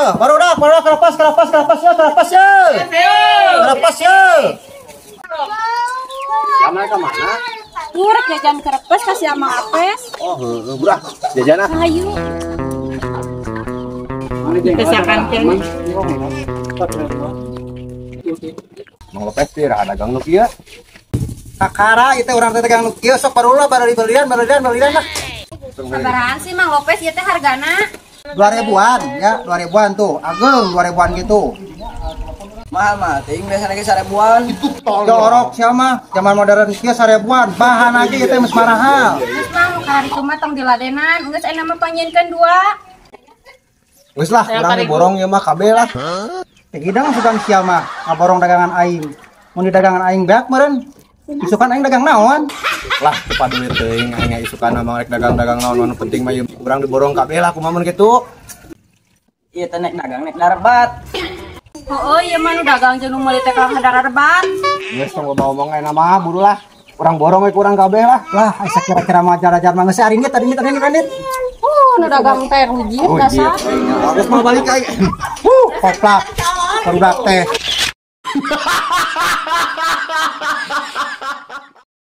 Barudak, barudak karapas, karapas, karapas ya, karapas ya. Karapas ya. Kamana ka mana? Murah jajan kerepes kasih sama Apes. Oh, heueuh budak. Jajan ah. Ayo. Kesakan kan. Mang Lopez teh rah dagang nu kieu. Kakara ieu teh urang teh dagang nu kieu sok barulah baralian baralian baralian lah. Sabarahan sih Mang Lopez ieu teh hargana? 2000-an ya, 2000-an tuh. Ageng 2000-an gitu. Mahal mah, teuing biasana ge 1000-an. Itu jorok sia mah, zaman modern kieu 1000-an, bahan aja ieu teh geus marahal. Geus Mang, kararitu mah tong diladenan, geus ayeuna mah panjieunkeun dua. Geus lah, urang diborong ieu mah kabeh lah. Teh gidang sugan sia mah ngaborong dagangan aing. Mun di dagangan aing beak meureun. Isukan aing dagang naon? Lah, teu padulit teuing aing isukan mah rek dagang-dagang naon nu penting mah ieu urang diborong kabeh lah kumaha mun kitu. Ieu teh nek dagang nek darebat. Oh, ieu mah nu dagang jeung nu meuli teh kalah dararebat. Geus tong loba omong ayeuna mah buru lah. Urang borong we kurang kabeh lah. Lah, asa kira-kira mah jar-jar mah geus arinit arinit arinit arinit. Nu dagang teh rujit dasar. Geus mau balik aing. Koplak. Barudak teh.